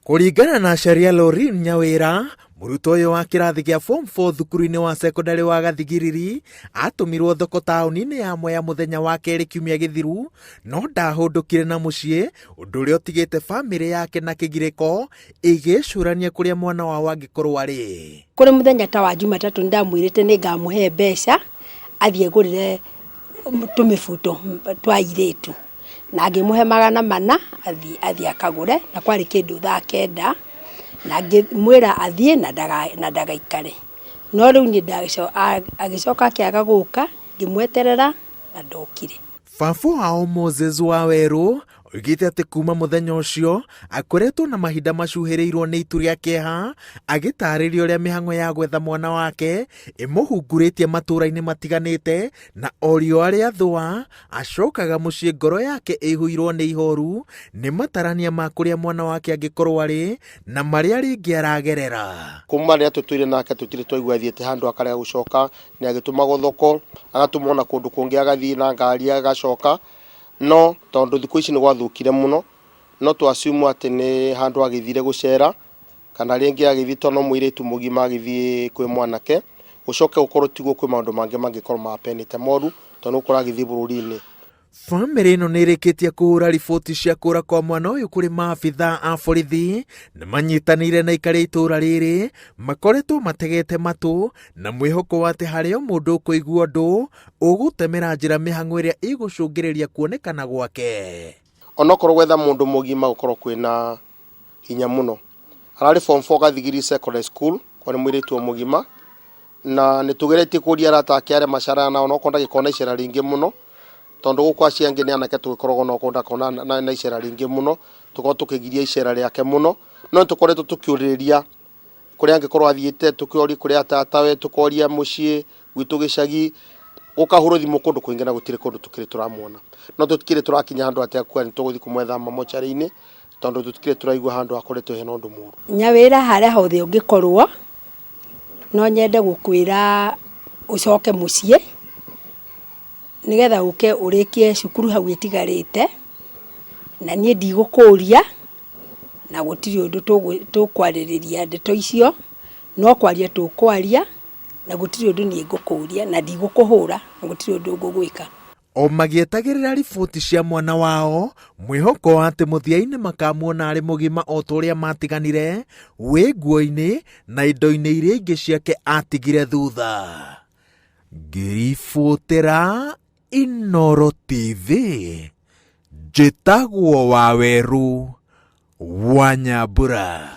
Kũringana na Sharia Lorin Nyawĩra, mũrutwo ũyũ wa kĩrathi gĩa form 4 thukuru-inĩ wa cekondarĩ wa Gathigiriri atũmirwo thoko taũni-inĩ ya Mwea mũthenya wa kerĩ kiumia gĩthiru, no ndahũndũkire na mũciĩ, ũndũ ũrĩa ũtigĩte bamĩrĩ yake na kĩgirĩko ĩgĩcũrania kũrĩa mwana wao angĩkorwo arĩ. Kũrĩ mũthenya ta wa Jumatatũ nĩ ndamwĩrĩte nĩ ngamũhe mbeca athiĩ agũrĩre tũmĩbuto twa airĩtu. Na ngĩmũhe 400 athiĩ akagũre, na kwarĩ kĩndũ thaa kenda, na ngĩmwĩra athiĩ na ndagaikare. No rĩu niĩ agĩcoka akĩaga gũka, ngĩmweterera na ndokire. Baba wao Moses Wawerũ oigĩte atĩ kuma mũthenya ũcio akoretwo na mahinda macuhĩrĩirwo nĩ itu rĩa kĩeha agĩtarĩria ũrĩa mĩhang'o ya gwetha mwana wake ĩmũhungurĩtie matũũra-inĩ matiganĩte na o riũa rĩathũa Acokaga mũciĩ ngoro yake ĩihũirwo nĩ ihoru nĩ matarania ma kũrĩa mwana wake angĩkorwo arĩ na marĩa rĩngĩ aragerera. Kuma rĩrĩa tũtũire nake tũtirĩ twaigua athiĩte handũ akarega gũcoka, nĩ agĩtũmagwo thoko, agatũmwo na kũndũ kũngĩ agathiĩ na ngari agacoka, no tondũ thikũ ici nĩ gwathũkire mũno, no tũ assume atĩ nĩ handũ agĩthire gũcera, Kana rĩngĩ agĩthiĩ tondũ no mũirĩtu mũgima agĩthiĩ kwĩ mwanake, gũcoke gũkorwo tiguo kwĩ maũndũ mangĩ mangĩkorwo ma happen moru tondũ nĩ gũkorwo agĩthiĩ bũrũri-inĩ. Bamĩrĩ ĩno nĩ ĩrĩkĩtie kũhũra riboti cia kũra kwa mwana ũyũ kũrĩ maabitha a borithi na manyitanĩire na aikari a itũũra rĩrĩ makoretwo mategete matũ na mwĩhoko wa atĩ harĩ o mũndũ ũkũigua ũndũ ũgũtemera njĩra mĩhang'o ĩrĩa ĩgũcũngĩrĩria kuonekana gwake. Onokorwo gwetha mũndũ mũgima gũkorwo kwĩna hinya mũno. Ararĩ form 4 Gathigiri Secondary School, kwa nĩ mũirĩtu o mũgima, na nĩ tũgeretie kũria arata ake arĩa macaraga nao, onokorwo ndagĩkorwo na icera rĩingĩ mũno, tondũ gũkũ acio angĩ nĩ anake tũgĩkoragwo nao okorwo ndakorwo na icera rĩingĩ mũno, tũkoragwo tũkĩgiria icera rĩake mũno, no nĩ tũkoretwo tũkĩũrĩrĩria kũrĩa angĩkorwo athiĩte, tũkoria kũrĩ atatawe, tũkoria mũciĩ gwitũ gĩcagi, gũkahũrwo thimũ kũndũ kũingĩ na gũtirĩ kũndũ tũkĩrĩ tũramuona. No tũtikĩrĩ tũrakinya handũ atĩ akue nĩ tũgũthiĩ kũmwetha mamocarĩ-inĩ, tondũ tũtikĩrĩ tũraigua handũ hakoretwo hena ũndũ mũru. Nyawĩra harĩa hothe ũngĩkorwo, no nyende gũkwĩra ũcoke mũciĩ, nĩgetha ũke ũrĩkie cukuru hau ĩtigarĩte, na niĩ ndigũkũria, na gũtirĩ ũndũ tũkwarĩrĩria ndeto icio, no kwaria tũkwaria, na gũtirĩ ũndũ niĩ ngũkũria, na ndigũkũhũra, na gũtirĩ ũndũ ngũgwĩka. O magĩetagĩrĩra riboti cia mwana wao, mwĩhoko wa atĩ mũthia-inĩ makamuona arĩ mũgima o ta ũrĩa matiganire, wĩ nguo-inĩ na indo-inĩ iria ingĩ ciake atigire thutha. Ngĩribotera Inooro TV, njĩtagwo Wawerũ wa Nyambura.